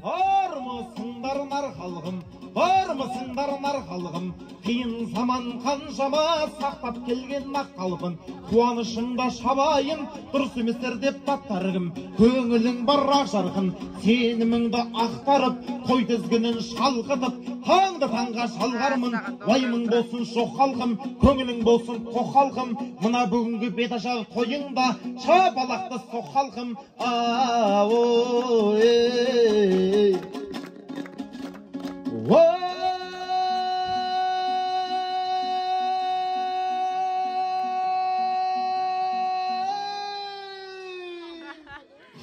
Бармысыңдар нар халқым, бармысыңдар нар халқым, қиын заман қаншама сақтап келген ақ қалпын. Қуанышыңда шабайын, дұрыс еместер деп таптар кім? Көңілің бар ақ жарқын, сеніміңді ақтарып, қой тізгінін шалқытып, таңды таңға жалғармын. Уайымың болсын жоқ халқым, көңілің болсын тоқ халқым, мына бүгінгі беташар тойыңда шапалақты соқ халқым.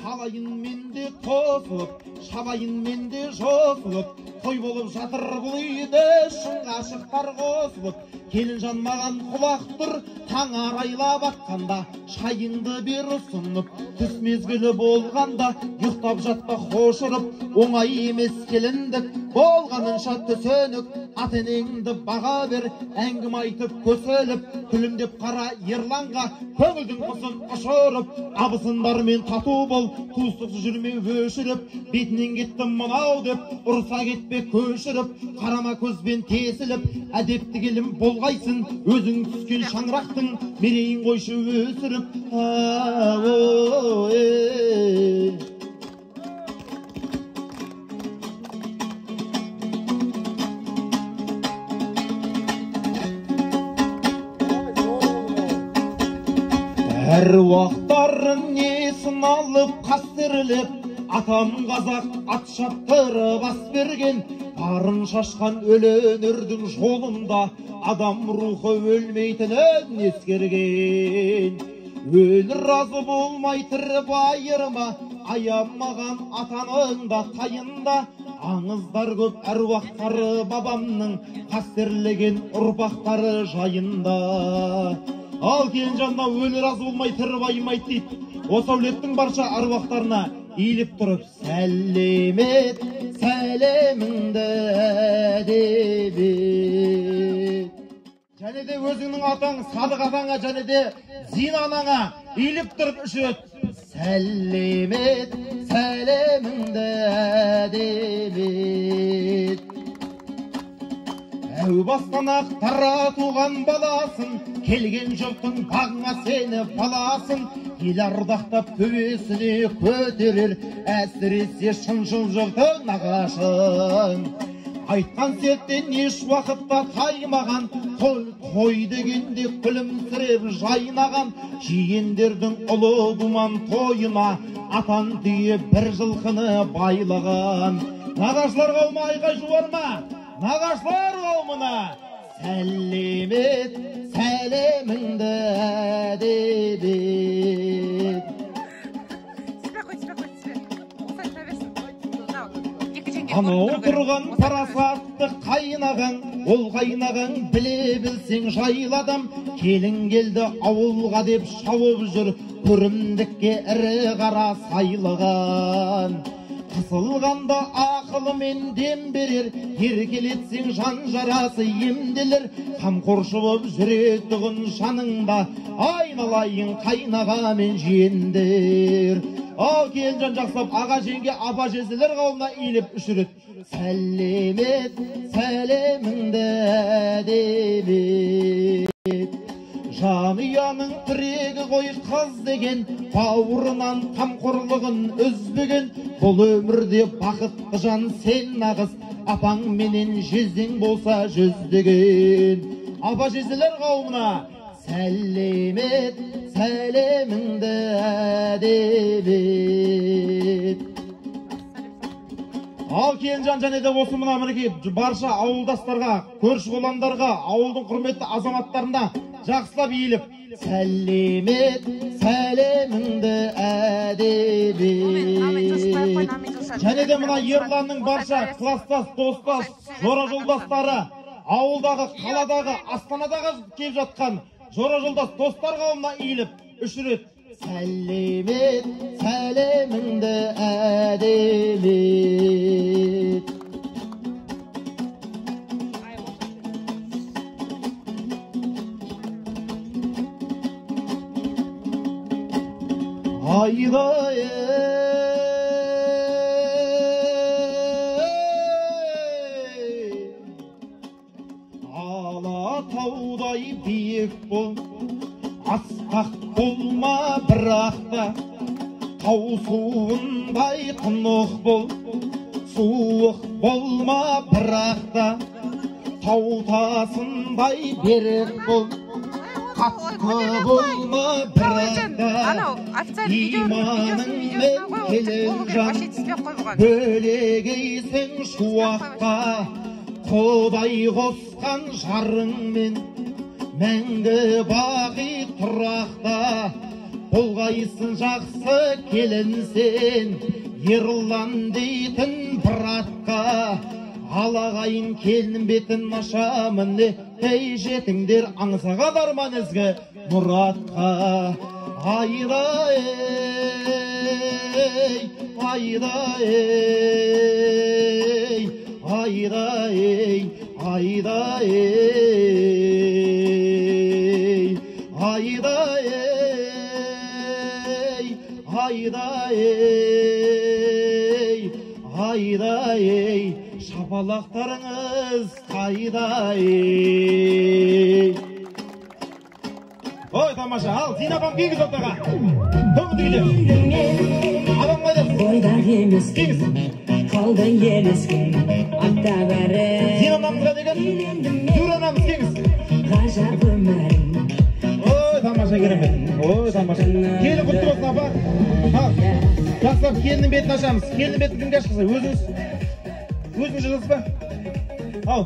Қалайын менде қосылып, шабайын менде жосылып, той болып жатыр бұл үйде шын ғашықтар қосылып. Келінжан маған құлақ тұр, таң арайлап атқанда, шайыңды бер ұсынып, түс мезгілі болғанда, ұйықтап жатпа хош ұрып, оңай емес келіндік, болғанынша түсінік, ата-енеңді баға бер, әңгіме айтып көсіліп, күлімдеп қара Ерланға, көңілдің құсын ұшырып, абысындармен тату бол, туыстықсыз жүрме өшіріп, бетінен кеттім мынау деп, ұрса кетпе көшіріп, қарама көзбен тесіліп, әдепті келін болғайсың, өзің түскен шаңырақтың мерейін қойшы өсіріп. Әруақтарын несін алып қастерлеп, атам қазақ ат шаптырып ас берген, барын шашқан өлі өнердің жолында адам рухы өлмейтінін ескерген. Өлі разы болмай тірі байырма, аямаған атаның да тайында, аңыздар көп әруақтары бабамның қастерлеген ұрпақтары жайында. Ал келінжанна өлі разы болмай тірі байымайды дейді. Осы әулеттің барша әруақтарына иіліп тұрып сәлемет, сәлеміңді деп ет. Және де өзіңнің атаң Садық атаңа және де Зина анаңа иіліп тұрып үш рет сәлемет, сәлеміңді деп ет. Әу бастан ақ дара туған баласын, келген жұрттың бағыңа сені баласын, ел ардақтап төбесіне көтерер, әсіресе шыншыл жұрттың нағашын. Айтқан серттен еш уақытта таймаған, той дегенде күлімсіреп жайнаған, жиендердің ұлы думан тойына атан түйе бір жылқыны байлаған. Нағашылар қауымы айқай шу бар ма? Нағашылар қауымына сәлемет, сәлеміңді деп ет. Анау тұрған парасатты қайнағаң, ол қайнағаң біле білсең жайлы адам, келін келді ауылға деп шауып жүр, көрімдікке ірі қара сайлаған. Қысылғанда ақылымен дем берер, еркелетсең жан жарасы емделер, қамқоршы боп жүретұғын жаныңда, айналайын қайнаға мен жиендер. Ал келінжан жақсылап аға жеңге апа жезделер қауымына иіліп үш рет сәлемет, сәлеміңді деп ет. Жанұяның тірегі ғой қыз деген, бауырынан қамқорлығын үзбеген, бұл өмірде бақытты жан сен нағыз, апаң менен жездең болса жүздеген. Апа жезделер қауымына сәлемет, сәлеміңді деп ет. Ал келінжан және де осы мына мінекей барша ауылдастарға, көрші қолаңдарға, ауылдың құрметті азаматтарына жақсылап иіліп сәлемет, сәлеміңді әдеп ет. Және де мына Ерланның барша кластас, достас, жора жолдастары, ауылдағы, қаладағы, астанадағы келіп жатқан жора жолдас достар қауымына иіліп үш рет сәлемет, сәлеміңді әдеп ет. Айда. Таудай биік бол, асқақ болма бірақ та, тау суындай тұнық бол, суық болма бірақ та, тау тасындай берік бол, қатты болма бірақ та, иманыңмен келінжан, бөлегейсің шуаққа, Құдай қосқан жарыңмен, мәңгі бақи тұрақта, болғайсың жақсы келін сен, Ерлан дейтін братқа, алағайын келін бетін ашамын, ей жетіңдер аңсаған арман ізгі мұратқа. Айда ей, айда ей, айда ей, айда ей, айда ей, айда ей, айда ей, шапалақтарыңыз қайда ей. Ой, тамаша, ал, Зина апам келіңіз ортаға. Көңілді күйде. Апам қайда? Бойдақ емес. Келіңіз. Қалды елескен атта бәрі. Зина анамызға деген Зүра анамыз келіңіз. Ғажап өмірім. Ой, тамаша керемет. Ой, тамаша. Келін құтты болсын, апа. Ал, жақсылап келіннің бетін ашамыз. Келіннің бетін кімге ашқыза? Өзіңіз. Өзіңіз жазасыз ба? Ал.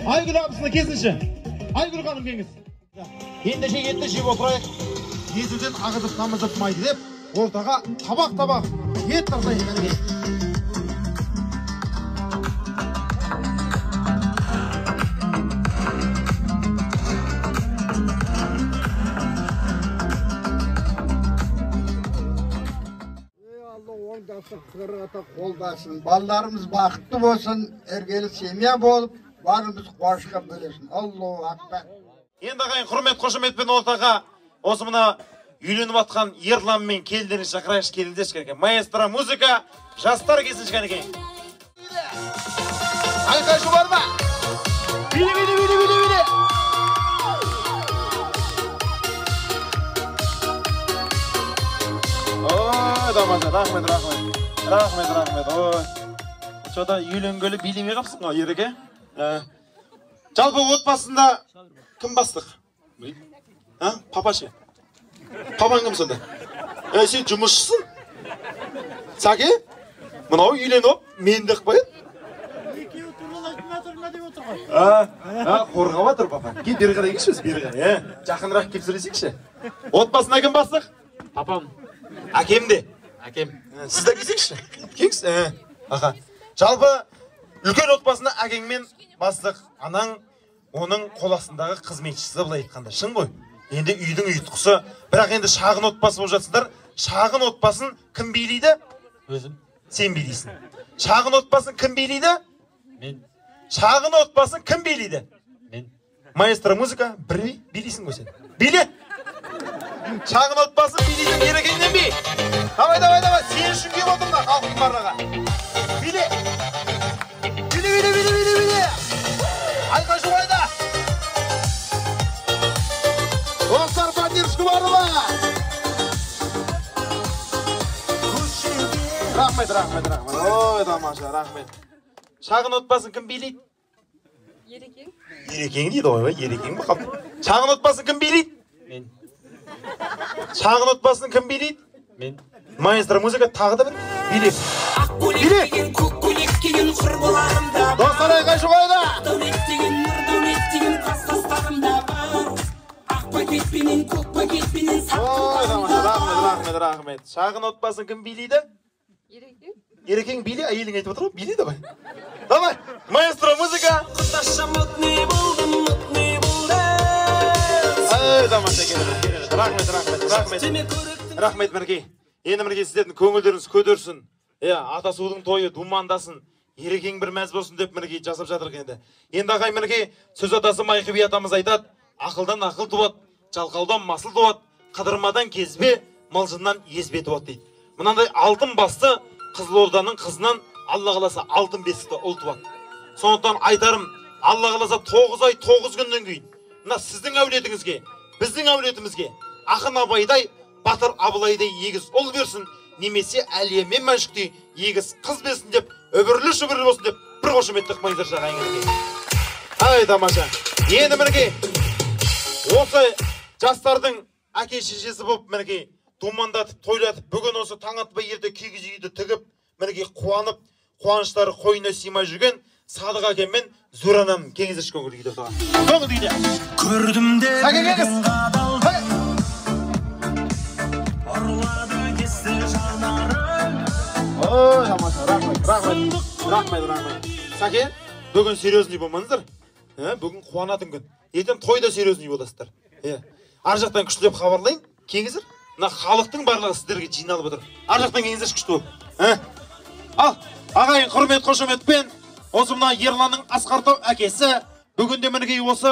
Айгүл абысына келсінші. Айгүл ханым келіңіз. Ендеше етті жеп отырайық. Езуден ағызып тамызып майды деп ортаға табақ-табақ ет тартайық кәнекей. Ей Алла оңдасын, қырғата қолдасын, балаларымыз бақытты болсын, іргелі семья болып, барымыз қуанышқа бөлесін. Аллаху акбар. Енді ағайын, құрмет қошеметпен ортаға осы мына үйленіп атқан Ерлан мен келіндерін шақырайықшы, келіндерші кәнекей. Маэстро музыка, жастар келсінші кәнекей. Айқай шу бар ма? Биле, биле, биле, биле, биле. Ой, тамаша, рахмет, рахмет. Рахмет, рахмет. Ой. Что-то үйленгелі билемей қапсың ғой, Ереке. Жалпы отбасында кім бастық? А? Папа ше? Папаң кім сонда? Сен жұмысшысың? Сәке? Мынау үйленіп, мен деп қояды. Екеуі туралы айтып жатыр ма деп отыр ғой. Қорғап жатыр папа. Кел бері қарай келші, бері қарай. Жақынырақ келіп сөйлесейікші. Отбасында кім бастық? Папам. Әкем де. Әкем. Сіз де келсеңізші. Келіңіз. Аха. Жалпы үлкен отбасында әкеңмен бастық, анаң оның қол астындағы қызметшісі, былай айтқанда, шын ғой. Енді үйдің ұйытқысы, бірақ енді шағын отбасы болып жатсыздар. Шағын отбасын кім билейді? Өзім. Сен билейсің. Шағын отбасын кім билейді? Мен. Шағын отбасын кім билейді? Мен. Маэстро музыка, бір би, билейсің ғой сен. Биле! Шағын отбасын билейтін Ерекеңнен би. Давай, давай, давай, сен үшін келіп отырмын мына халықтың барлығы. Биле! Биле, биле, биле, биле, биле! Айқай шу қайда? Достар, поддержка бар ма? Рахмет, рахмет, рахмет. Ой, тамаша, рахмет. Шағын отбасын кім билейді? Ерекең. Ерекең дейді ғой, Ерекең ба қалды. Шағын отбасын кім билейді? Мен. Шағын отбасын кім билейді? Мен. Маэстро музыка тағы да бір биле. Биле! Достар, айқай шу қайда? Ой, тамаша, рахмет, рахмет, рахмет. Шағын отбасын кім билейді? Ерекең. Ерекең биле, әйелің айтып отыр ғой, биле давай. Давай, маэстро музыка. Ай, тамаша, керемет, керемет. Рахмет, рахмет, рахмет. Рахмет, мінекей. Енді мінекей сіздердің көңілдеріңіз көтерсін. Атасудың тойы думандасын. Ерекең бір мәз болсын деп мінекей жасап жатырық енді. Енді ағай мінекей сөз атасы Майқы би атамыз айтады, ақылдан ақыл туады, жалқаудан масыл туады, қыдырмадан кезбе, мылжыннан езбе туады дейді. Мынандай алтын басты Қызылорданың қызынан Алла қаласа алтын бесікті ұл туады. Сондықтан айтарым, Алла қаласа 9 ай 9 күннен кейін мына сіздің әулетіңізге, біздің әулетімізге ақын Абайдай, батыр Абылайдай егіз ұл берсін, немесе Әлия мен Мәншүктей егіз қыз берсін деп, үбірлі шүбірлі болсын деп бір қошеметті қойыңыздаршы ағайын. Ай, тамаша. Енді мінекей осы жастардың әке шешесі болып мінекей думандатып, тойлатып, бүгін осы таң атпай ерте киіз үйді тігіп, мінекей қуанып, қуаныштары қойнына сыймай жүрген Садық әкем мен Зүра анам кеңіздерші көңіл күйде отырған. Көңіл күйде. Көрдім де Сәке келіңіз. Ұрлады кесті жанарың. Ой, тамаша, рахмет, рахмет, рахмет, рахмет. Сәке, бүгін серьезный болмаңыздар. Бүгін қуанатын күн. Ертең тойда серьезный боласыздар. Ар жақтан күштілеп хабарлайын, келіңіздер. Мына халықтың барлығы сіздерге жиналып отыр. Ар жақтан келіңіздерші күшті болып. Ал, ағайын, құрмет қошеметпен осы мына Ерланның Асқартау әкесі бүгінде мінекей осы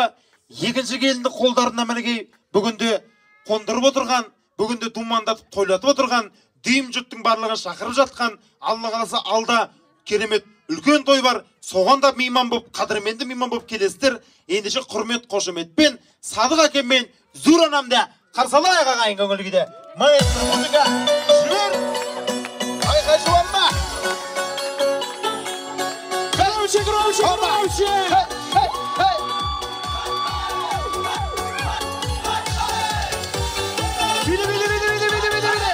екінші келінді қолдарына мінекей бүгінде қондырып отырған, бүгінде думандатып тойлатып отырған, дүйім жұрттың барлығын шақырып жатқан, Алла қаласа алда керемет үлкен той бар, соған да мейман болып, қадірменді мейман болып келесіздер. Ендеше құрмет қошеметпен Садық әкем мен Зүра анамды қарсы алайық ағайын көңіл күйде. Маэстро музыка, жібер! Айқай жуанма! Громче, громче, громче! Хей, хей, хей! Биле, биле, биле, биле, биле, биле, биле!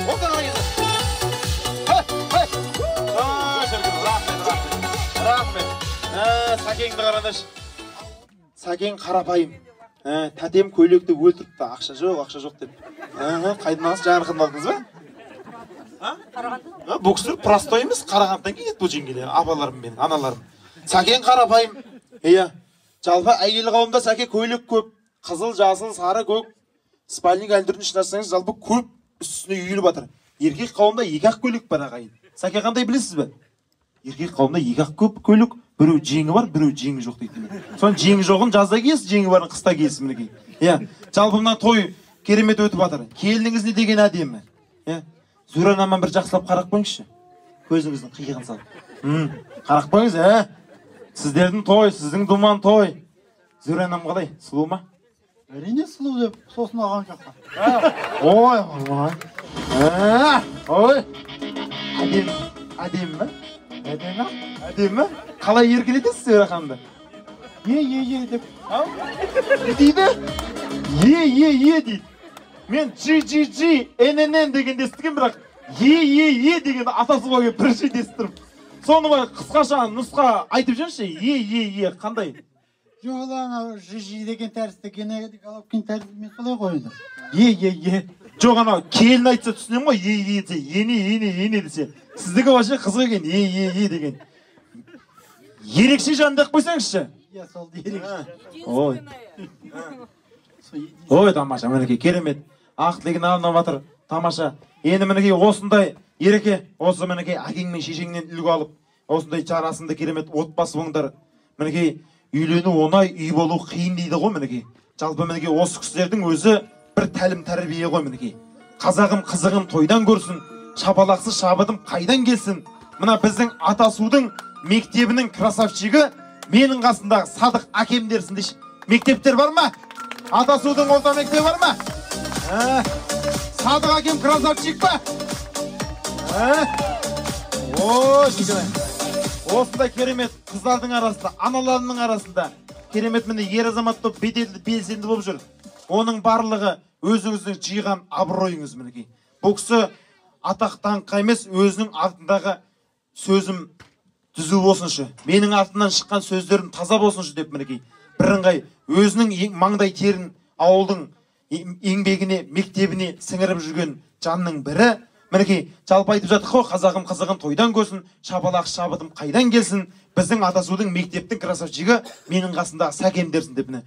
Ортаға келіңіздер. Хей, хей! Рахмет, рахмет, рахмет. Сәкеңді қараңдаршы. Сәкең қарапайым. Тәтем көйлекті өлтіріпті, ақша жоқ, ақша жоқ деп. Қайдан алдыңыз? Жаңарқыннан алдыңыз ба? Қарағанды. Бұл кісілер простой емес, Қарағандыдан келеді бұл жеңгелер, апаларым менің, аналарым. Сәкең қарапайым. Иә. Жалпы әйел қауымда сәке көйлек көп. Қызыл, жасыл, сары, көк. Спальник әлдірін ішін ашсаңыз, жалпы көп үстіне үйіліп жатыр. Еркек қауымда екі ақ көйлек бар ағайын. Сәке қандай білесіз бе? Еркек қауымда екі ақ көп көйлек, біреу жеңі бар, біреу жеңі жоқ дейді. Соның жеңі жоғын жазда киесіз, жеңі барын қыста киесіз мінекей. Иә, жалпы мына той керемет өтіп жатыр. Келініңіз не деген әдемі. Иә. Зүра анама бір жақсылап қарап қойыңызшы. Көзіңіздің қиығын салып. Қарап қойыңыз, ә? Сіздердің той, сіздің думан той. Зүра анам қалай? Сұлу ма? Әрине сұлу деп сосын алған жаққа. Ой, ой. Ой. Әдемі, әдемі ме? Әдемі. Әдемі? Қалай еркелетесіз Зүра ханымды? Е, е, е деп. Ау? Не дейді? Е, е, е дейді. Мен G, G, G, N, N, N дегенді естіген, бірақ Е, Е, Е дегенді атасы болып келіп бірінші рет естіп тұрмын. Соны былай қысқаша нұсқа айтып жіберіңізші. Е, Е, Е қандай? Жоқ, ол анау Ж, Ж деген тәрізді, Геннадий Головкин тәрізді, мен солай ғой енді. Е, Е, Е. Жоқ, анау келін айтса түсінемін ғой, Е, Е десе, ене, ене, ене десе. Сіздікі вообще қызық екен, Е, Е, Е деген. Ерекше жан деп қойсаңызшы. Иә, сол ерекше. Ой. Ой, тамаша, мінекей керемет. Ақ тілегін арнап жатыр, тамаша. Енді мінекей осындай ереке, осы мінекей әкең мен шешеңнен үлгі алып, осындай жарасымды керемет отбасы болыңдар. Мінекей үйлену оңай, үй болу қиын дейді ғой мінекей. Жалпы мінекей осы кісілердің өзі бір тәлім тәрбие ғой мінекей. Қазағым қызығын тойдан көрсін, шапалақсыз шабытым қайдан келсін. Мына біздің Атасудың мектебінің красавчигі менің қасымдағы Садық әкем дерсін дейші. Мектептер бар ма? Атасудың орта мектебі бар ма? Садық әкем красавчик па? О, шүкір. Осындай керемет қыздардың арасында, аналарының арасында керемет міне ер азамат болып беделді, белсенді болып жүр. Оның барлығы өзіңіздің жиған абыройыңыз мінекей. Бұл кісі атақ даңққа емес, өзінің артындағы сөзім түзу болсыншы, менің артымнан шыққан сөздерім таза болсыншы деп мінекей бірыңғай өзінің маңдай терін ауылдың еңбегіне, мектебіне сіңіріп жүрген жанның бірі. Мінекей жалпы айтып жатық қой, қазағым қызығын тойдан көрсін, шапалақ шабытым қайдан келсін, біздің Атасудың мектептің красавчигі менің қасымдағы Сәкем дерсін деп міне.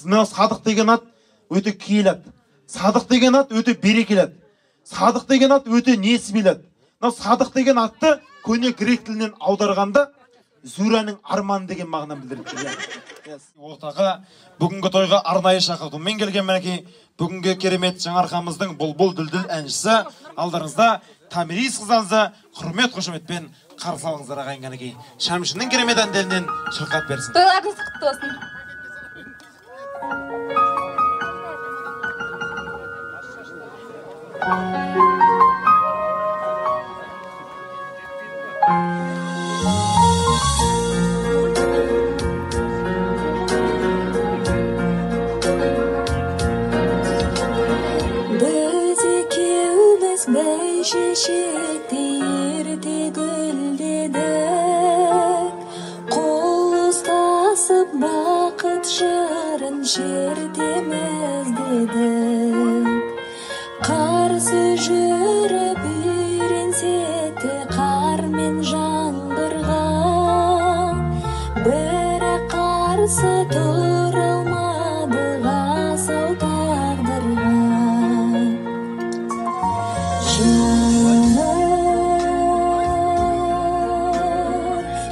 Мынау Садық деген ат өте киелі ат. Садық деген ат өте берекелі ат. Садық деген ат өте несібелі ат. Мынау Садық деген атты көне грек тілінен аударғанда Зүраның арманы деген мағынаны білдіреді. Ортаға бүгінгі тойға арнайы шақыртумен келген мінекей бүгінгі керемет Жаңарқамыздың бұлбұл дүлдүл әншісі алдарыңызда Томирис қыздарыңызды құрмет қошеметпен Қарсы алыңыздар ағайын кәнекей. Шәмшінің керемет әндерінен шырқап берсін. Тойларыңыз құтты болсын. Біз екеуміз бәйшешектей ерте гүлдедік, қол ұстасып бақыт жырын шертеміз дедік. Қарсы жүріп үйренсек те қар мен жаңбырға, бірақ қарсы тұра алмадық асау тағдырға. Жар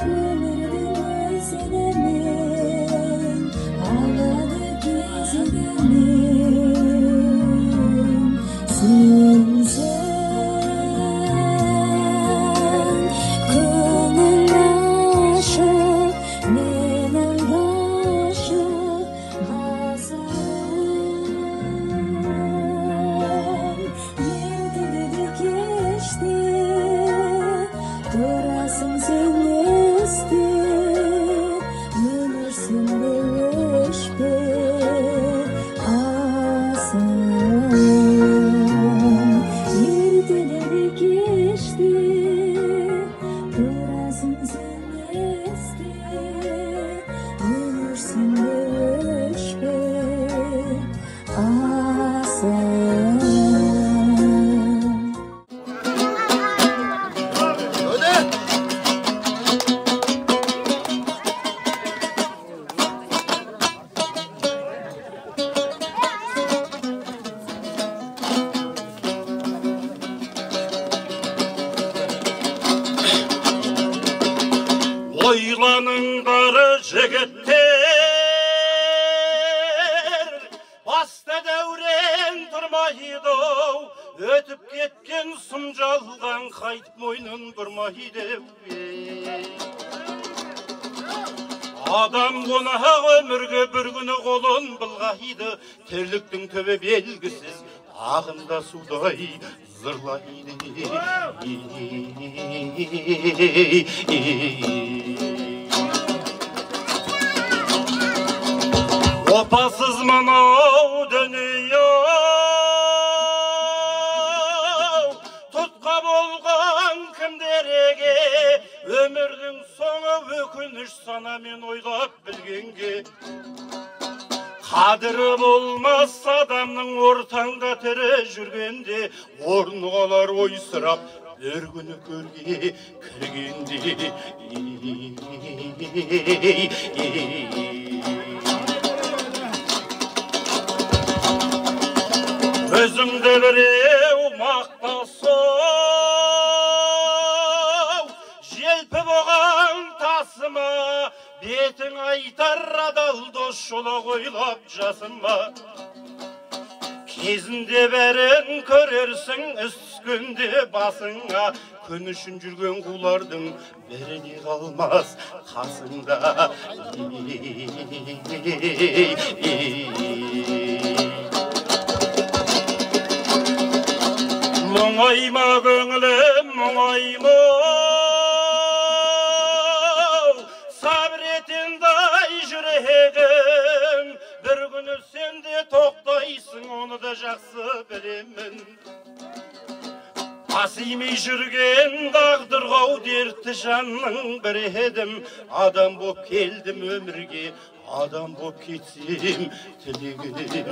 өмірдің өзенімен ағады кезегімен, сенсең көңіл ашық, менің ғашық ғасырым. Ертеде кеште тұрасың сен есте, мен өшсем де өшпе асылым. Ертеде де кеште тұрасың сен есте, мен өшсем де өшпе асылым. Ойланыңдар жігіттер, баста дәурен тұрмайды, өтіп кеткен сұм жалған қайтып мойнын бұрмайды. Адам қонақ өмірге бір күні қолын былғайды, тірліктің түбі белгісіз, ағында судай зырлайды. Опасыз мынау дүние, тұтқа болған кімдерге, өмірдің соңы өкініш санамен ойлап білгенге. Қадірі болмас адамның ортаңда тірі жүргенде, орны қалар ойсырап бір күні көрге кіргенде. Өзіңді біреу мақтаса, желпі болған тасыма, бетің айтар адал дос шолақ ойлап жасыма. Кезінде бәрін көрерсің, іс түскенде басыңа, күн үшін жүрген қулардың бірі де қалмас қасыңда. Мұңайма көңілім, мұңайма, сабыр ет енді ай жүрегім, бір күні сен де тоқтайсың, оны да жақсы білемін. Бас имей жүрген тағдырға ау дертті жанның бірі едім, адам боп келдім өмірге, адам боп кетсем тілегім.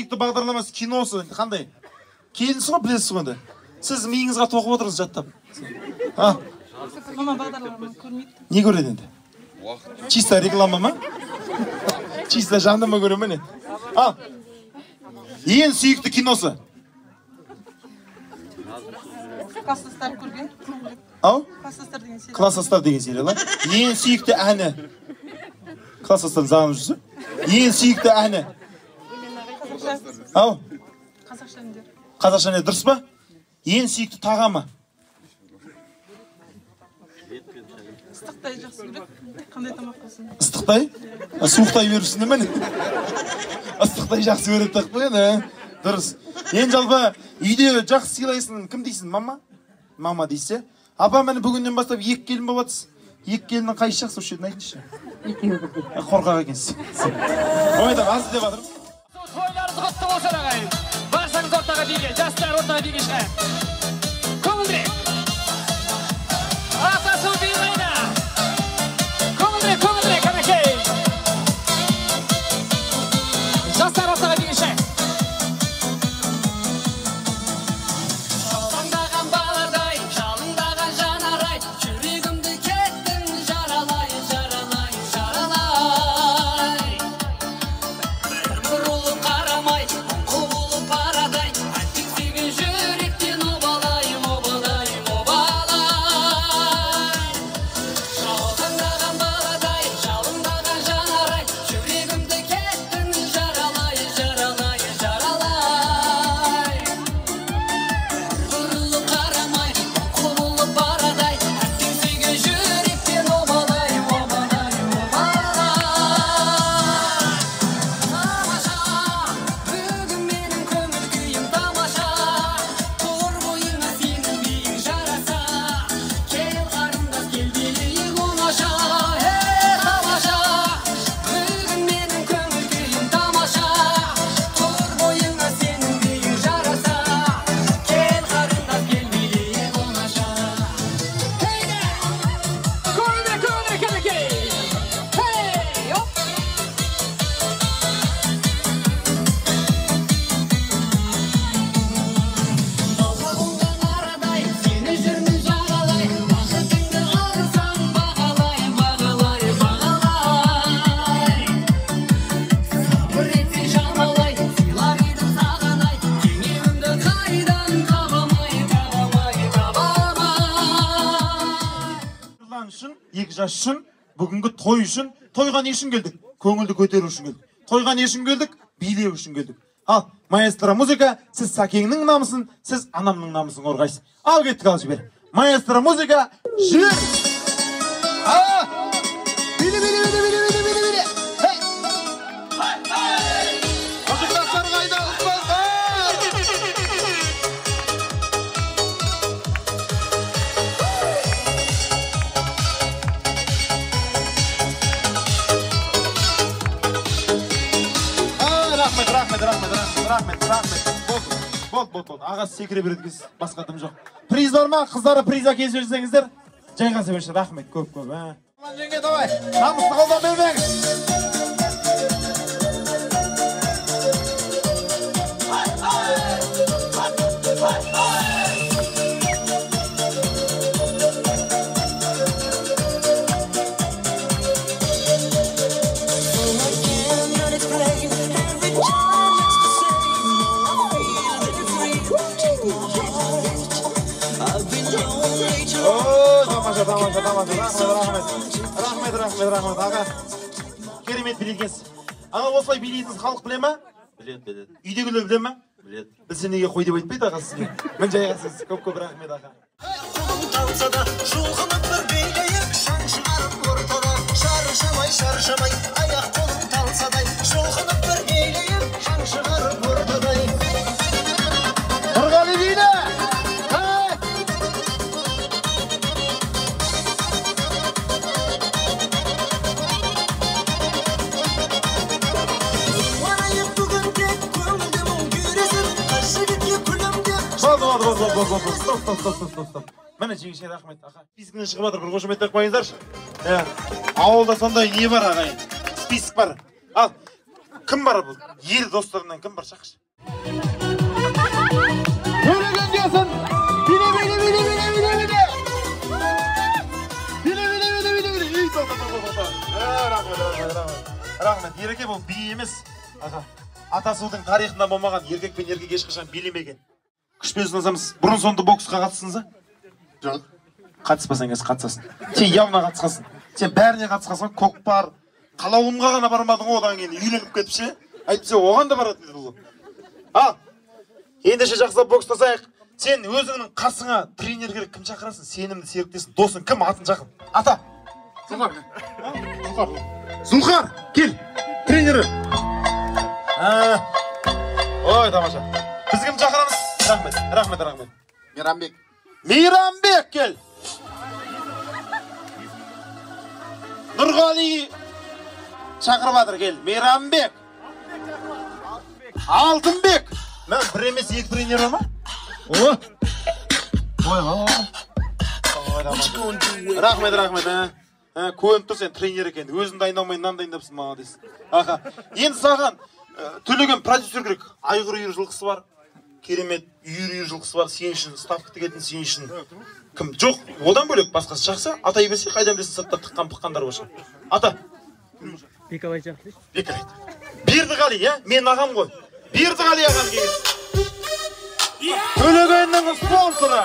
сүйікті бағдарламасы, киносы қандай? Келінсіз ғой, білесіз ғой енді. Сіз миыңызға тоқып отырсыз жаттап. Мама бағдарламаны көрмейді. Не көреді енді? Чисто реклама ма? Чисто жарнама көре ме не? Ал, ең сүйікті киносы? Класстастар көрген. Ау? Класстастар деген сериал. Класстастар деген сериал. Ең сүйікті әні? Класстастан сағынып жүрсің? Ең сүйікті әні? Ау? Қазақша әндер. Қазақша әндер, дұрыс па? Ең сүйікті тағамы? Ыстықтай жақсы көреді. Қандай тамақ болсын? Ыстықтай? Суықтай беріпсің деме? Ыстықтай жақсы көреді деп қой енді. Дұрыс. Енді жалпы үйде жақсы сыйлайсың, кім дейсің? Мама? Мама дейсіз. Апа, міне бүгіннен бастап екі келін болып жатсыз. Екі келіннің қайсысы жақсы осы жерден айтыңызшы. Екеуі бірдей. Қорқақ екенсіз. Ой, аз деп жатырмын. Тойларыңыз құтты болсын, ағайын. Баршаңыз ортаға биге, жастар ортаға биге шығайық. Көңілдірек. Атасу би қайда? Көңілдірек, көңілдірек, әнекей. Жастар ортаға биге шығайық. Жаутаңдаған баладай, жалындаған жанарай, жүрегімді кеттің жаралай, жаралай, жаралай. Бір бұрылып қарамай, құбылып барадай, әттең сүйген жүректен обалай, обалай, обалай. Жаутаңдаған баладай, жалындаған жанарай, жүрегімді кеттің жаралай, жаралай, жаралай. Бұрылып қарамай, құбылып барадай, әттең сүйген жүректен обалай, обалай, обалай. Тамаша, бүгін менің көңіл күйім тамаша, тұр бойыңа сенің биің жараса, кел қарындас кел билейік оңаша. Тамаша, бүгін менің көңіл күйім тамаша, тұр бойыңа сенің биің жараса, кел қарындас кел билейік оңаша. Хейде! Көңілдірек, көңілдірек, әнекей! Хей! Оп! Балға қонған арадай, сені жүрмін жағалай, бақытыңды алсаң бағалай, бағалай, бағалай. Сабыр етсең шамалай, сыйлар едім саған ай, теңеуімді қайдан табамай, табамай, табамай. Нұрлан үшін, екі жас үшін, бүгінгі той үшін, тойға не үшін келдік? Көңілді көтеру үшін келдік. Тойға не үшін келдік? Билеу үшін келдік. Ал, маэстро музыка, сіз Сәкеңнің намысын, сіз анамның намысын қорғайсыз. Ал кеттік, ал жібер. Маэстро музыка, жібер! Биле, биле, биле, биле, биле, биле, биле. Хей! Музыканттар қайда, ұстаздар? Рахмет, рахмет, рахмет, рахмет, рахмет. Болды, болды, болды, болды. Ағасы секіре береді екенсіз, басқа дым жоқ. Приз бар ма? Қыздары приз әкеліп жіберсеңіздер, жайғаса берші. Рахмет, көп көп. Жеңге, давай. Намысты қолдан бермеңіз. О, тамаша, тамаша, тамаша. Рахмет, рахмет. Рахмет, рахмет, рахмет, аға. Керемет билегенсіз. Аға, осылай билейтініңіз халық біле ма? Біледі, біледі. Үйдегілер біле ма? Біледі. Білсе неге қой деп айтпайды аға сізге? Мін жайғасыз. Көп көп рахмет, аға. Талса да жұлқынып бір билейік, шаң шығарып ортада, шаршамай, шаршамай, аяқ қолың талсадай, жұлқынып бір билейік, шаң шығарып ортадай. Нұрғали биле! Қуанайық бүгін тек көңілді мұң күйресін, қыз жігітке күлімдеп. Болды, болды, болды, болды, болды, стоп, стоп, стоп, стоп, стоп, стоп. Міне жеңеше, рахмет, аға. Спискінен шығып жатыр, бір қошеметтеп қойыңыздаршы. Ауылда сондай не бар, ағайын? Список бар. Ал, Кім бар бұл? Ер достарынан кім бар, шақыршы. Төлеген келсін. Биле, биле, биле, биле, биле, биле. Биле, биле, биле, биле, биле. Ей, тоқта, тоқта, тоқта. Рахмет, рахмет, рахмет. Рахмет. Ереке, бұл би емес. Аға. Атасудың тарихында болмаған еркек пен еркек ешқашан билемеген. Күшпен сынасамыз. Бұрын соңды боксқа қатыстыңыз ба? Жоқ. Қатыспасаң қазір қатысасың. Сен явно қатысқансың. Сен бәріне қатысқансың. Көкпар, Қалауымға ғана бармадың ғой, одан кейін үйленіп кетіп ше. Әйтпесе оған да баратын еді бұл. Ал, ендеше жақсылап бокстасайық. Сен өзіңнің қасыңа тренер керек, кім шақырасың? Сенімді серіктесің, досың кім, атын шақыр. Ата. Зұлқар. Зұлқар. Зұлқар, кел. Тренері. Ой, тамаша. Біз кім шақырамыз? Рахмет, рахмет, рахмет. Мейрамбек. Мейрамбек, кел. Нұрғали шақырып жатыр, кел. Мейрамбек. Алтынбек. Мә, бір емес, екі тренер бар ма? О! Ой, ой, ой. Рахмет, рахмет. Көрініп тұр сен тренер екен. Өзің дайындалмай, нан дайындапсың, молодец. Аха. Енді саған Төлеген продюсер керек. Айғыр үйір жылқысы бар. Керемет үйір жылқысы бар. Сен үшін ставка тігетін, сен үшін. Кім? Жоқ, одан бөлек басқасы жақсы. Атай берсе, қайдан білесің, сыртта тыққан пыққандар бар шығар. Ата. Бекалай жақсы. Бекалай. Бердіғали, иә? Менің ағам ғой. Бердіғали ағам келген. Төлегеннің спонсоры.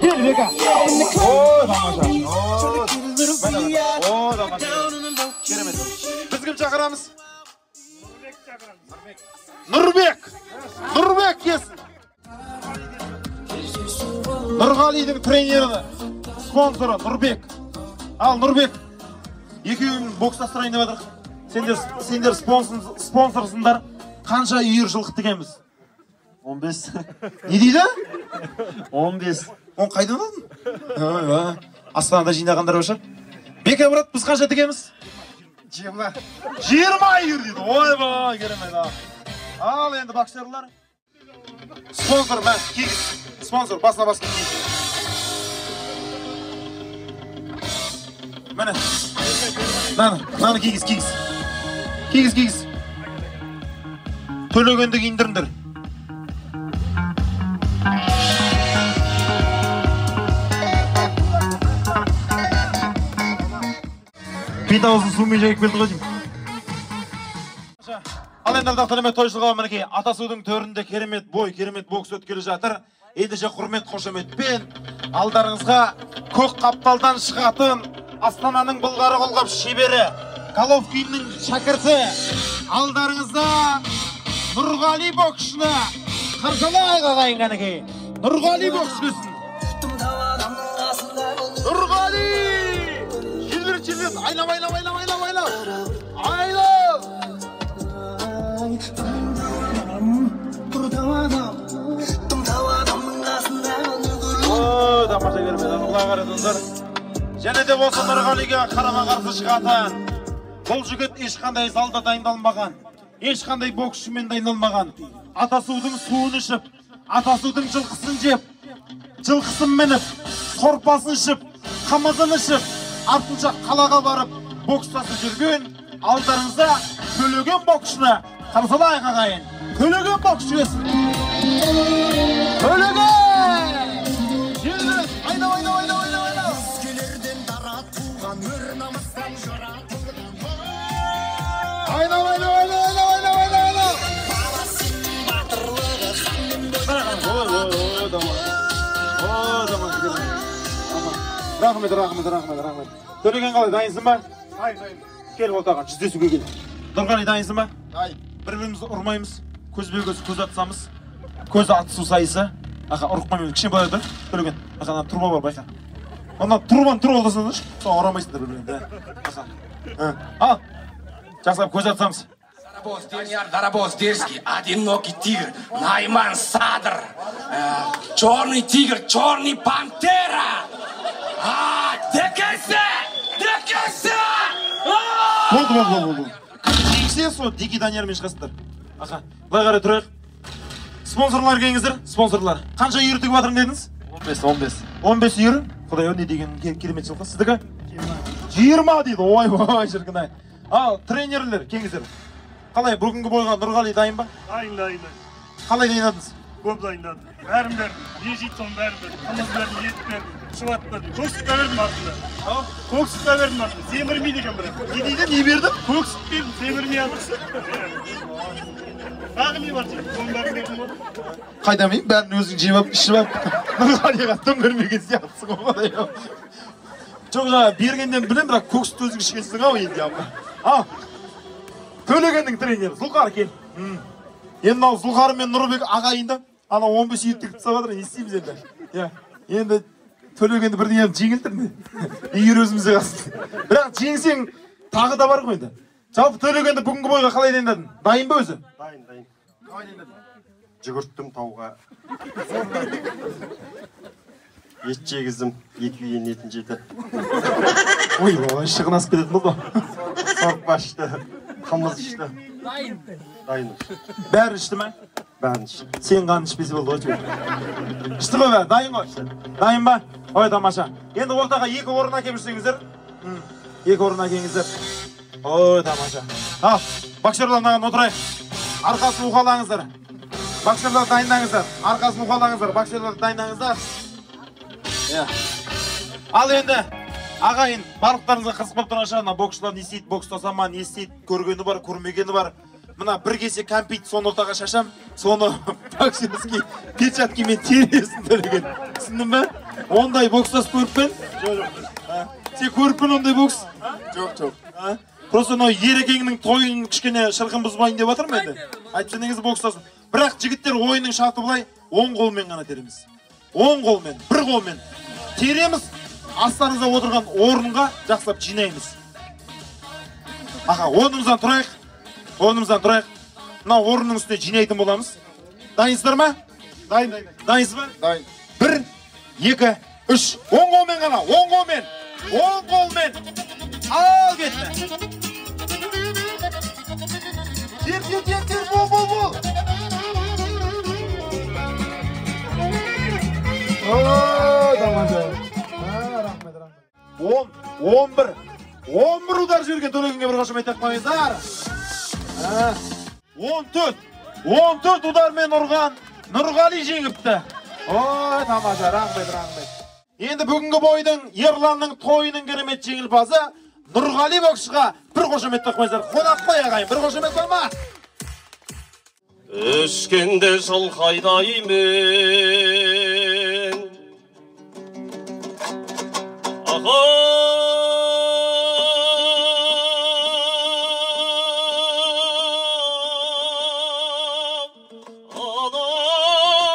Кел, Бека. О, тамаша. О, тамаша. Керемет. Біз кім шақырамыз? Нұрбек. Нұрбек келсін. Нұрғалидың тренері, спонсоры Нұрбек. Ал, Нұрбек, екеуін бокстастырайын деп жатырық. Сендер спонсорсыңдар. Қанша үйір жылқы тігеміз? 15. Не дейді? 15. Оны қайдан алдың? Астанада жинағандар бар шығар. Бека брат, біз қанша тігеміз? 20. 20 үйір дейді. Ойбай, керемет. Ал енді боксерлар. Спонсор, мә, кигіз. Спонсор, басына басқа кигіз. Міне. Мынаны кигіз, кигіз. Кигіз, кигіз. Төлегенді киіндіріңдер. Бет аузын сумен жайып келді ғой деймін. Ал енді ардақты әлеумет тойшылығы, мінекей Атасудың төрінде керемет бой, керемет бокс өткелі жатыр. Ендеше құрмет қошеметпен алдарыңызға көк қапталдан шығатын Астананың былғары қолғап шебері, Головкиннің шәкірті, алдарыңызда Нұрғали боксшыны қарсылайық ағайын, кәнекей. Нұрғали бокс келсін. Нұрғали! Желбірет, желбірет, айнап, айнап, айнап, айнап, айнап. Айнап! О, тамаша керемет. Былай қараңыздар. Және де болса Нұрғалиге қарама-қарсы шығатын бұл жігіт ешқандай залда дайындалмаған, ешқандай боксшымен дайындалмаған. Атасудың суын ішіп, Атасудың жылқысын жеп, жылқысын мініп, сорпасын ішіп, қымызын ішіп, артынша қалаға барып бокстасып жүрген алдарыңызда Төлеген боксшыны қарсылайық ағайын. Төлеген боксшы келсін. Төлеген! Желбірет, айнап, айнап, айнап, айнап, айнап. Айнап, айнап, айнап, айнап, айнап, айнап, айнап. Ой, ой, ой, тамаша. Ой, тамаша. Рахмет, рахмет, рахмет, рахмет. Төлеген қалай, дайынсың ба? Дайын, дайын. Кел ортаға, жүздесуге кел. Нұрғали, дайынсың ба? Дайын. Бір-бірімізді ұрмаймыз, көзбе көз көз атсамыз. Көз атысу сайысы. Аха, ұрып қоймаймыз. Кішкене былай тұр, Төлеген. Аха, ана труба бар, байқа. Ана трубаны тұрып алсаңдаршы, соны ұрамайсыңдар бір-біріңді. Аха. Ал, жақсылап көз атсамыз. Дарабоз, дерзкий, одинокий тигр, Найман Садр, черный тигр, черный пантера. Декесе! Декесе! Болды, болды, болды. Жеңсе, сол Дикий Даниярмен шығасыңдар. Аха, былай қарай тұрайық. Спонсорлар келіңіздер, спонсорлар. Қанша үйір тігіп жатырмын дедіңіз? 15, 15. 15 үйір. Құдай ау, не деген керемет жылқы. Сіздікі? 20 дейді. Ой, ой, шіркін ай. Ал, тренерлер, келіңіздер. Қалай, бүгінгі бойға Нұрғали дайын ба? Дайын, дайын. Қалай дайындадыңыз? Көп дайындадым. Бәрін бердім. Не жейді соның бәрін бердім. Қымыз бердім, ет бердім, шұбат бердім. Көк сүт те бердім артында. Көк сүт те бердім артында. Семірмейді екен бірақ. Не дейді, не бердім? Көк сүт бердім, семірмей жатыр. Тағы не бар жейді, соның бәрін бердім ғой. Қайда мен бәрін өзің жеп алып, ішіп алып, Нұрғалиға тым бермеген сияқтысың ғой, құдай ау. Жоқ, жаңа бергеннен білем, бірақ көк сүтті өзің ішкенсің ау енді. Ал, Төлегеннің тренері Зұлқар кел. Енді мынау Зұлқар мен Нұрбек ағайынды, ана 15 ет тігіп тастап жатыр, не істейміз енді? Иә, енді Төлегенді бірдеңе жеңілдір ме? Егер өзімізде қалсын. Бірақ жеңсең тағы да бар ғой енді. Жалпы Төлегенді бүгінгі бойға қалай дайындадың? Дайын ба өзі? Дайын, дайын. Қалай дайындадың? Жүгірттім тауға. Ет жегіздім, екі үйдің етін жеді. Ой, ой, шығын асып кететін болды. Сорпа ішті, қымыз ішті. Дайын. Дайын. Бәрін ішті ме? Бәрін ішті. Сен ғана ішпесе болды ғой, жігіт. Ішті ғой бәрі, дайын ғой. Дайын ба? Ой, тамаша. Енді ортаға екі орын әкеліп жүрсеңіздер. Екі орын әкеліңіздер. Ой, тамаша. Ал, боксерлар мынаған отырайық. Арқасын уқалаңыздар. Боксерлар дайындаңыздар. Арқасын уқалаңыздар. Боксерлар дайындаңыздар. Ал енді, ағайын, барлықтарыңызға қызық болып тұрған шығар, мына боксшылар не істейді, бокстаса ма, не істейді, көргені бар, көрмегені бар. Мына бір кесе кәмпит, соны ортаға шашам, соны боксерский перчаткамен тересің деген. Түсіндің бе? Ондай бокстас көріп пе? Жоқ, жоқ. Сен көріп пе ондай бокс? Жоқ, жоқ. Просто мынау Ерекеңнің тойын кішкене шырқын бұзбайын деп жатырмын енді. Әйтпесе негізі бокстасың. Бірақ жігіттер, ойынның шарты былай, оң қолмен ғана тереміз. Оң қолмен, бір қолмен тереміз, астарыңызда отырған орынға жақсылап жинаймыз. Аха, орнымыздан тұрайық. Орнымыздан тұрайық. Мына орынның үстіне жинайтын боламыз. Дайынсыздар ма? Дайын. Дайынсыз ба? Дайын. 1, 2, 3. Оң қолмен ғана, оң қолмен. Оң қолмен. Ал кетті. Тер, тер, тер, тер, бол, бол, бол. Ой, тамаша. Рахмет, рахмет. 10, 11, 11 удар жіберген Төлегенге бір қошемет қойыңыздар. 14, 14 удармен ұрған Нұрғали жеңіпті. Ой, тамаша, рахмет, рахмет. Енді бүгінгі бойдың, Ерланның тойының керемет жеңімпазы Нұрғали боксшыға бір қошемет қойыңыздар. Қонақ қой ағайын, бір қошемет бар ма? Өшкенде жыл қайдаймын, ана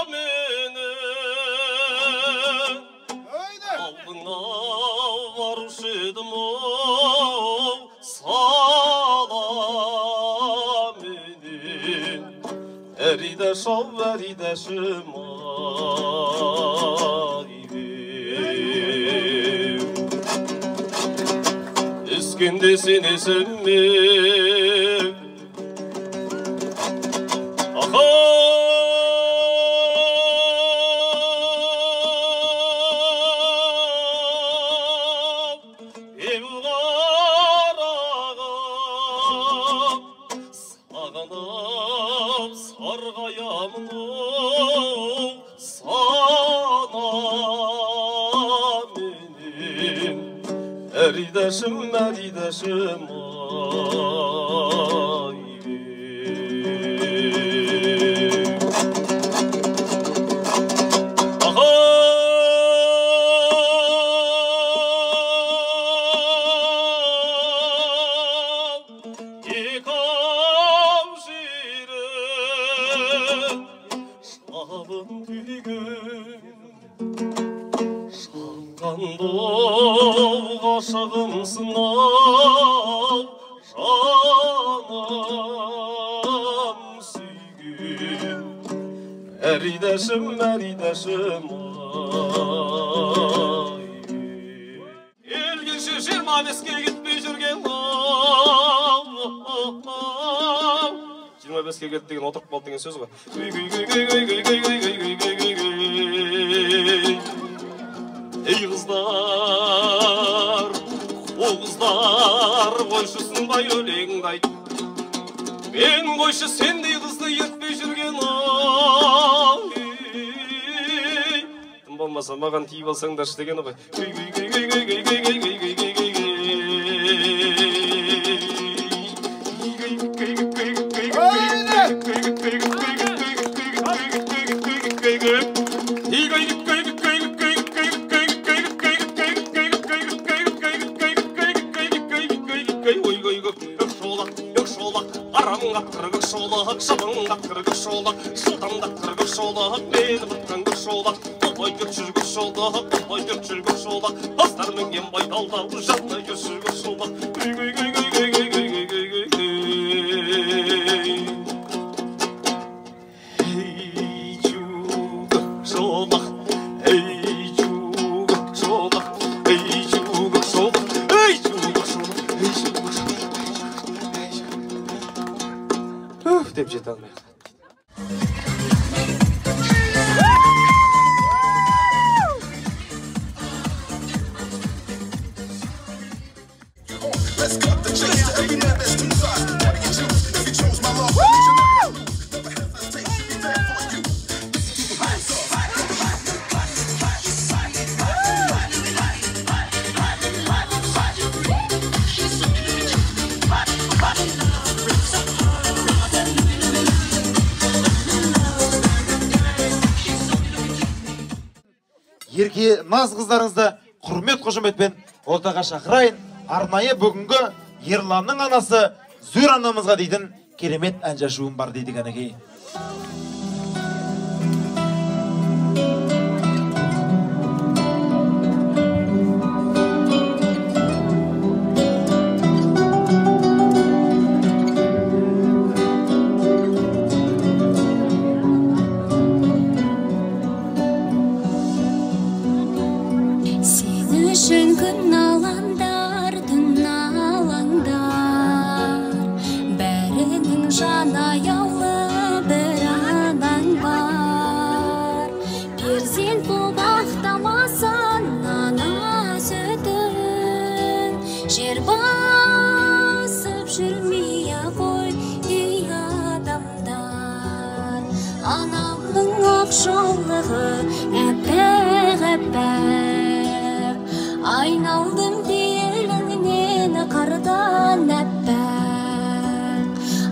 мені алдыңа барушы едім ау, сала менен әридаш ау, әридашым ай. Өскенде сенесің ме? Аха! Ем қарағым, сағынып сарғаямын ау, сана менен. Әридашым, әридашым ай. Аха! Екі ау жері шабын түйген, шалғанды ғашығымсың ау, жаным сүйген. Әридашым, әридашым ай. Елгенше 25-ке кетпей жүрген ау, 25-ке кетті деген отырып қалды деген сөз ғой. Ей қыздар, Қойшы сендей қызды ертпей жүрген ау. Тым болмаса маған тиіп алсаңдаршы дегені ғой. Деп жете алмай. Ерке наз қыздарыңызды құрмет қошеметпен ортаға шақырайын. Арнайы бүгінгі Ерланның анасы Зүр анамызға дейтін керемет ән шашуым бар дейді кәнекей. Күн алаңдар, түн алаңдар, бәрінің жан аяулы бір анаң бар. Перзент болып ақтамасаң ана сүтін, жер басып жүрмей-ақ қой ей адамдар. Анамның ақ жаулығы әппақ-әппақ, айналдым беліңнен қардан әппақ.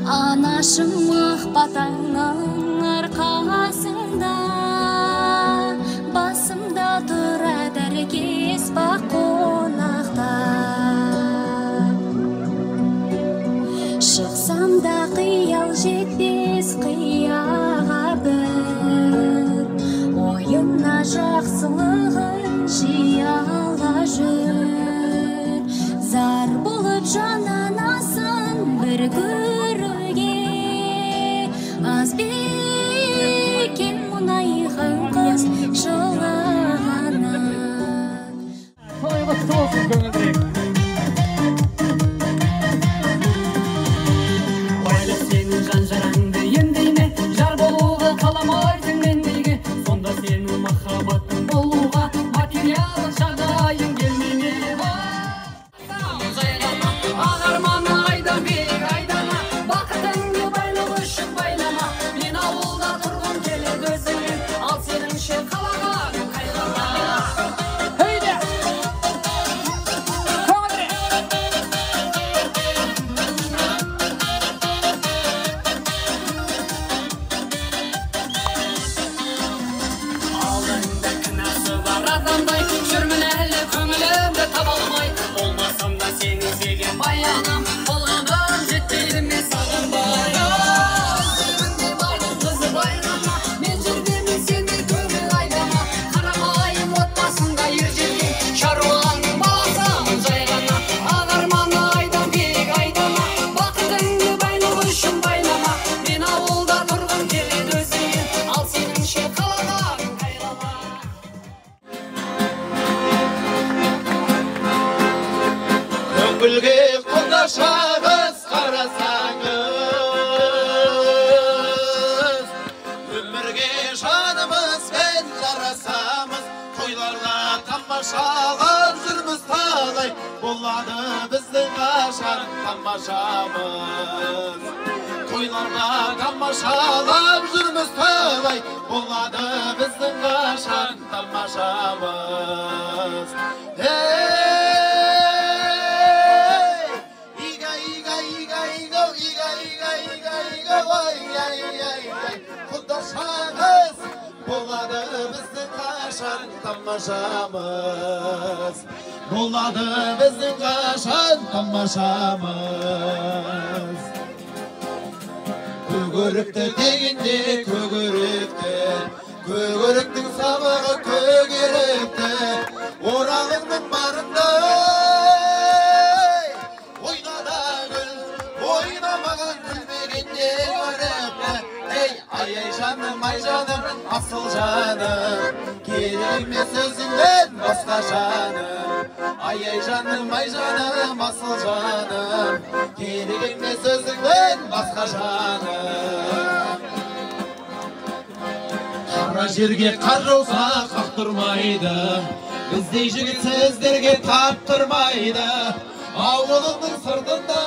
Анашым ақ батаңның арқасында, басымда тұрады әркез бақ қонақта. Шықсам да қиял жетпес қияға бір, ойымна жақсылығын жияла жүр. Зар болып жан анасын бір көруге, аз бекен мұнайған қыз жылағаны. Той құтты болсын, көңілдірек. Байлық сенің жан жараңды емдей ме, жар болуға қаламайсың мендейге. Сонда сенің махаббатың болуға материалдық жағдайың келмей ме? Ақ арманы айдан биік айдана, бақытыңды байлық үшін байлама. Мен ауылда тұрғым келеді өзіңмен, ал сеніңше қалаға қайғырма. Хейде! Көңілдірек! Алдыңда кінәсі бар адамдай, жүрмін әлі көңілімді таба алмай. Болмасам да сені іздеген баяным, болғаным жетпейді ме сағынбай. Өзіңде байдың қызы байлама, мен жүргенмен сендей көңіл айдама. Қарапайым отбасында ер жеткен шаруаның баласымын жай ғана. Ақ арманы айдан биік айдана, бақытыңды байлық үшін байлама. Мен ауылда тұрғым келеді өзіңмен, ал сеніңше қалаға қайғырма. Көңілге құдашағыз қарасаңыз, өмірге жанымызбен жарасамыз, тойларға тамашалап жүрміз талай, Болады біздің қашан тамашамыз. Тойларда тамашалап жүрміз талай, болады біздің қашан тамашамыз. Ей! Ига, ига, ига, ига, ига, ига, ига, ига, ой, ай, ай, ай, құдашаңыз, болады біздің қашан тамашамыз. Болады біздің қашан тамашамыз. Көгөрікті дегенде көгөрікті, көгөріктің сабағы көгеріпті, орағыңның барында ойна да күл, ойнамаған күлмегенде көріпті. Ей, ай, ай жаным, ай жаным, асыл жаным, керек емес өзіңнен басқа жаным. Ай, ай жаным, ай жаным, асыл жаным, керек емес өзіңнен басқа жаным. Қара жерге қар жауса қақтырмайды, біздей жігіт сіздерге таптырмайды. Ауылыңның сыртында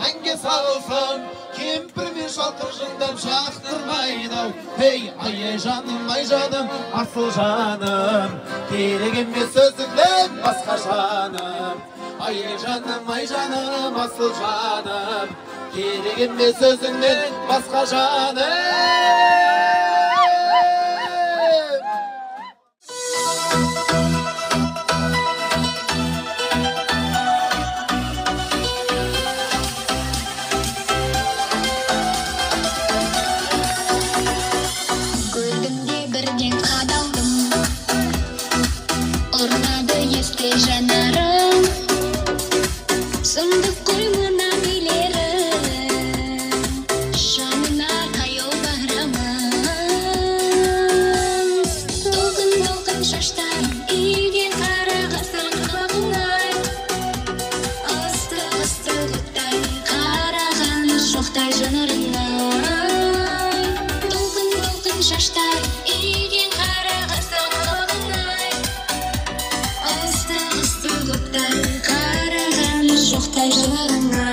әнге салсам, кемпір мен шал қыржыңдап жақтырмайды. Ей, ай, ай жаным, ай жаным, асыл жаным, керек емес өзіңнен басқа жаным. Ай, ай жаным, ай жаным, асыл жаным, керек емес өзіңнен басқа жаным. Көрдім де бірден қадалдым, ұрмады есте жанарым, сұмдық қой мына билерім, жанына таяу барамын. Толқын толқын шаштарым иілген қара қасым қабағыңай, ыстық ыстық оттай қараған жоқтай жанарыңа. Толқын толқын шаштарым иілген қара қасым қабағыңай, ыстық ыстық оттай қараған жоқтай жанарыңа.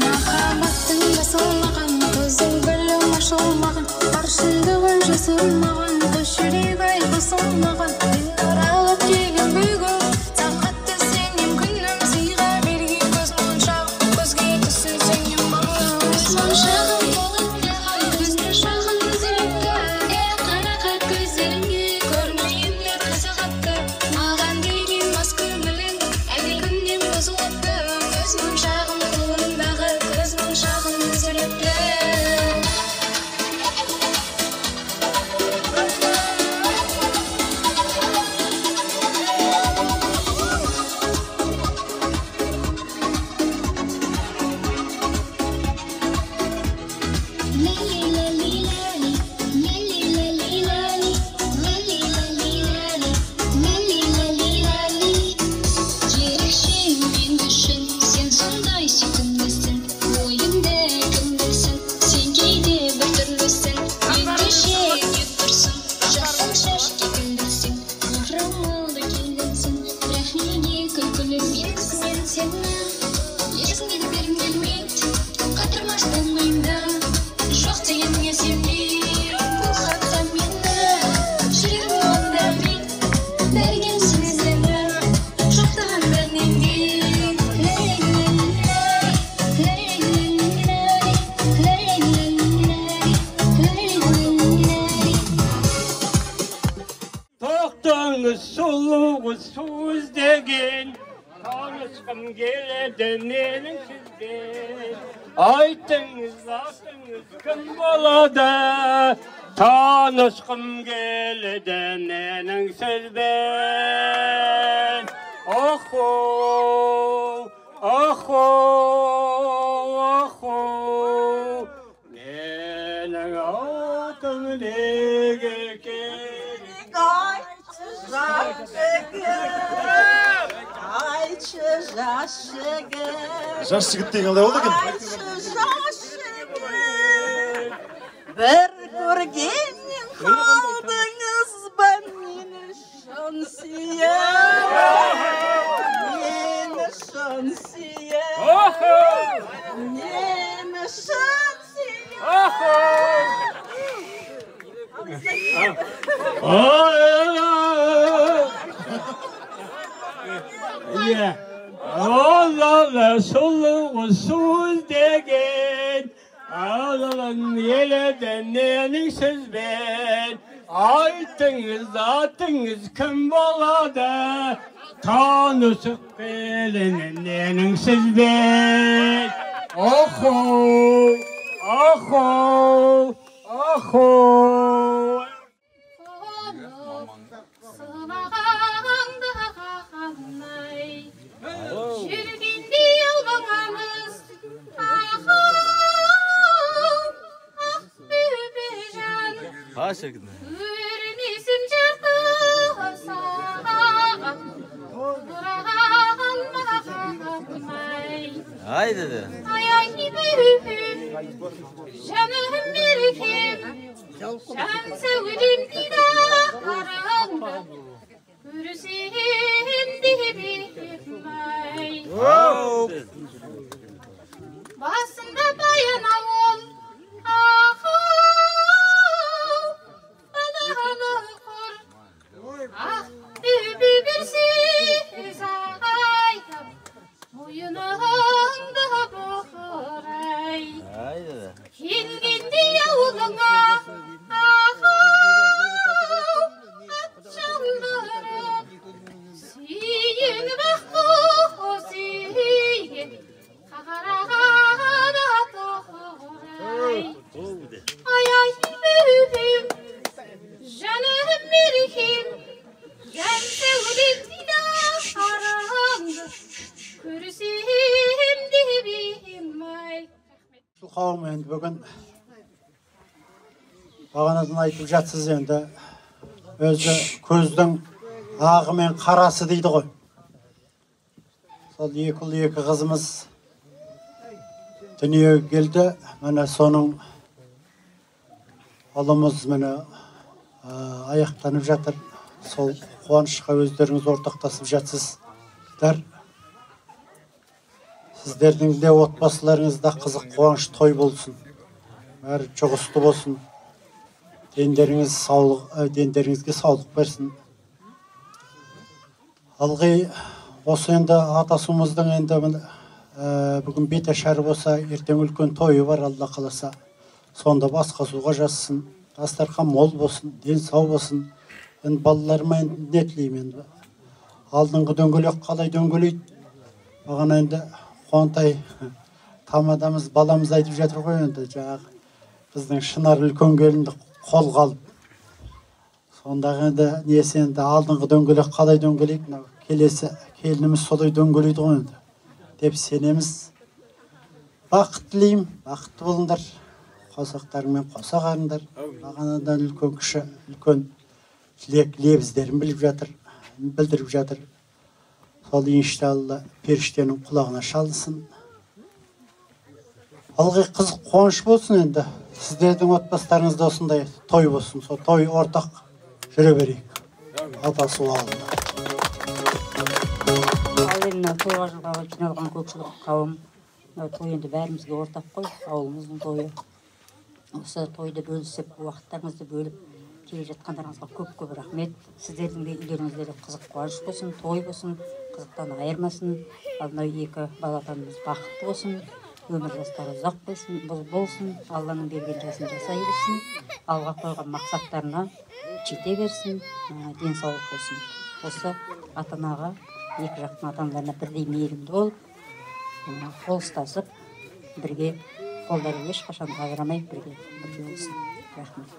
Махаббаттың басылмаған, көзің гүлім ашылмаған, бар шындығын жасырмаған, қос жүрек ай қосылмаған. Мен оралып келем бүгін, сағатты сенем күнім, сыйға берген көз моншағым, көзге түссін сенем балым. Көз моншағым қолыңдағы, көз моншағым үзіліпті, қарақат көздеріңе көрмеймін қызығыпты. Маған деген мас көңілің әлдекімнен бұзылыпты. Көз моншағым қолыңдағы, көз моншағым үзіліпті. Ерекше мен үшін сен сондай сүйкімдісің, ойымды кім білсін, сен кейде біртүрлісің, ендеше не тұрсың, жасыл шаш кекілдісің, орамалды келінсің, бірақ неге күлкілі мен сені есіңе де бергім келмейді, қатырмаш болмаймын да, жоқ дегеніңе сенбей, бұл хатқа мені жүрегім мұңдамайды, бергем сені жоқтаған бәрінен. Тоқтаңыз сұлу су іздеген, танысқым келеді менің сізбен. Айтыңыз, атыңыз кім болады, танысқым келеді менің сізбен. Охо, охо, охо, менің атым неге керек? Жас жігіт, айтшы, жас жігіт. Жас жігіт деген қалай болды екен? Айтшы, жас жігіт, бір көргеннен қалдыңыз ба мені шын сүйіп, мені шын сүйіп, мені шын сүйіп. Иә, Олалы сұлуы су іздеген, Алалын еледі ненің сізбен, Айтыңыз, атыңыз кім болады, Танысып келіні ненің сізбен. Охо, охо, охо. Жүргендей албаңамыз, ахау, ақ бөбежан. Көрмесім жарты саған, бұраған мағамай. Ай деді. Ай, ай, бөбем, жаным меркем, жан сәулем дидарыңды көрсем деп ай. Басында баян ауыл, ахау, баланы құр, ақ бөбе бір сөз айтып, мойыныңды бұқырай. Келгенде ауылыңа, ахау, ат шалдырып, сүйініп ақ қос үйге қараған тоқырай. Ай, ай, бөбем, жаным меркем, жан сәулем дидарыңды көрсем деп ем ай. Қауым, енді бүгін бағанадан айтып жатсыз, енді өзі көздің ағы мен қарасы дейді ғой. Сол екі ұл, екі қызымыз дүниеге келді. Міне соның ұлымыз міне аяқтанып жатыр. Сол қуанышқа өздеріңіз ортақтасып жатсыздар. Сіздердің де отбасыларыңызда қызық қуаныш той болсын. Бәрі жұғысты болсын. Дендеріңіз саулық, дендеріңізге саулық берсін. Ылғи осы енді атасымыздың енді бүгін беташары болса, ертең үлкен тойы бар, Алла қаласа. Сонда бас қосуға жазсын, дастархан мол болсын, ден сау болсын. Енді балаларыма енді не тілеймін енді? Алдыңғы дөңгелек қалай дөңгелейді? Бағана енді Қуантай тамадамыз, баламыз айтып жатыр ғой енді, жаңағы біздің Шынар үлкен келінді қолға алып. Сондағы енді несі енді алдыңғы дөңгелек қалай дөңгелейді, мынау келесі келініміз солай дөңгелейді ғой енді деп сенеміз. Бақыт тілеймін, бақытты болыңдар, қосақтарыңмен қоса қарыңдар. Бағанадан үлкен кіші, үлкен тілек лебіздерін біліп жатыр, білдіріп жатыр. Сол иншалла періштенің құлағына шалынсын. Ылғи қызық қуаныш болсын енді. Сіздердің отбасыларыңызда осындай той болсын. Сол той ортақ жүре берейік. Атасу ауылында. Ал енді мынау тойға жылға жиналған көпшілік қауым, мынау той енді бәрімізге ортақ қой, ауылымыздың тойы. Осы тойды бөлісіп, уақыттарыңызды бөліп келе жатқандарыңызға көп-көп рахмет. Сіздердің де үйлеріңізде де қызық қуаныш болсын, той болсын, қызықтан айырмасын. Ал мынау екі балапанымыз бақытты болсын, өмір жастары ұзақ болсын, Алланың берген жасын жасай берсін, алға қойған мақсаттарына жете берсін, денсаулық болсын. Осы ата-анаға, екі жақтың ата-аналарына бірдей мейірімді болып, қол ұстасып, бірге қолдарын ешқашан айырамай бірге болсын. Рахмет.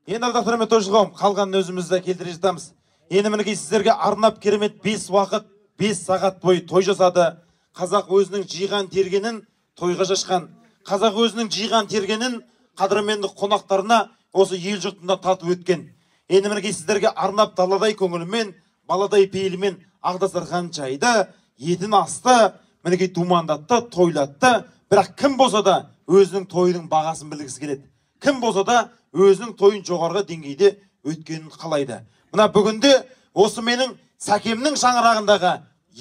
Енді ардақты құрметті тойшы қауым, қалғанын өзіміз де келтіре жатамыз. Енді мінекей сіздерге арнап керемет 5 уақыт, 5 сағат бойы той жасады. Қазақ өзінің жиған тергенін тойға шашқан. Қазақ өзінің жиған тергенін қадірменді қонақтарына осы ел жұртында татып өткен. Енді мінекей сіздерге арнап даладай көңілімен, баладай пейілімен ақ дастархан жайды, етін асты, мінекей думандатты, тойлатты. Бірақ кім болса да өзінің тойының бағасын білгісі келеді. Кім болса да өзінің тойын жоғарғы деңгейде өткенін қалайды. Мына бүгінде осы менің Сәкемнің шаңырағындағы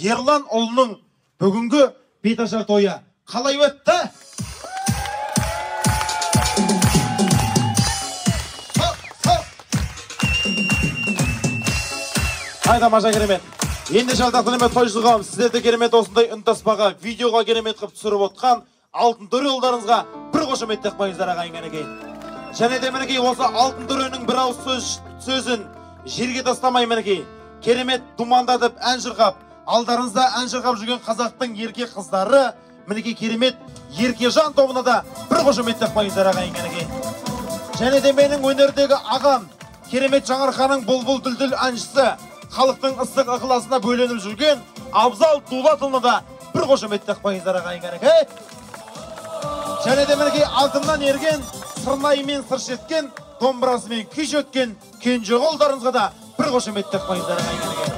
Ерлан ұлының бүгінгі беташар тойы қалай өтті? Ай, тамаша, керемет. Енді жалдақты неме тойшы қауым, сіздерді керемет осындай үнтаспаға, видеоға керемет қылып түсіріп отқан алтын төре ұлдарыңызға бір қошеметтеп қойыңыздар, ағайын, кәнекей. Және де мінекей осы алтын төренің бір ауыз сөзін жерге тастамай мінекей керемет думандатып ән шырқап, алдарыңызда ән шырқап жүрген қазақтың ерке қыздары мінекей керемет Еркежан тобына да бір қошеметтеп қойыңыздар, ағайын, кәнекей. Және де менің өнердегі ағам, керемет Жаңарқаның бұлбұл дүлдүл әншісі, халықтың ыстық ықыласына бөленіп жүрген Абзал Дулатұлына да бір қошеметтеп қойыңыздар, ағайын, кәнекей. Және де мінекей алтыннан ерген, сырнайымен сыр шерткен, домбырасымен күй шерткен Кенжеғұлдарыңызға да бір қошеметтеп қойыңыздар, ағайын, кәнекей.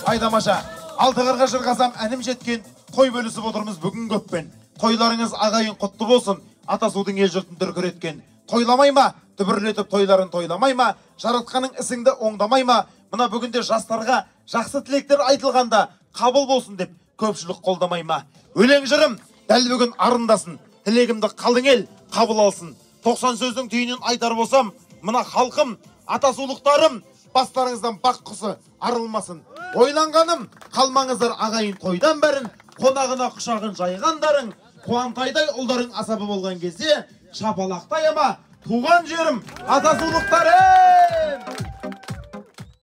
Ай, тамаша, алты қырға шырқасам әнім жеткен, той бөлісіп отырмыз бүгін көппен. Тойларыңыз, ағайын, құтты болсын, атасудың ел жұртын дүркіреткен. Тойламай ма, дүбірлетіп тойларын тойламай ма, жаратқаның ісіңді оңдамай ма, мына бүгінде жастарға жақсы тілектер айтылғанда қабыл болсын деп көпшілік қолдамай ма. Өлең жырым дәл бүгін арындасын, тілегімді қалың ел қабыл алсын. 90 сөздің түйінін айтар болсам, мына халқым, атасулықтарым, бастарыңыздан бақ құсы арылмасын. Ойланғаным, қалмаңыздар ағайын тойдан бәрін, қонағына құшағын жайғандарың, қуантайдай ұлдарың асабы болған кезде, шапалақтай ама туған жерім, атасулықтарым!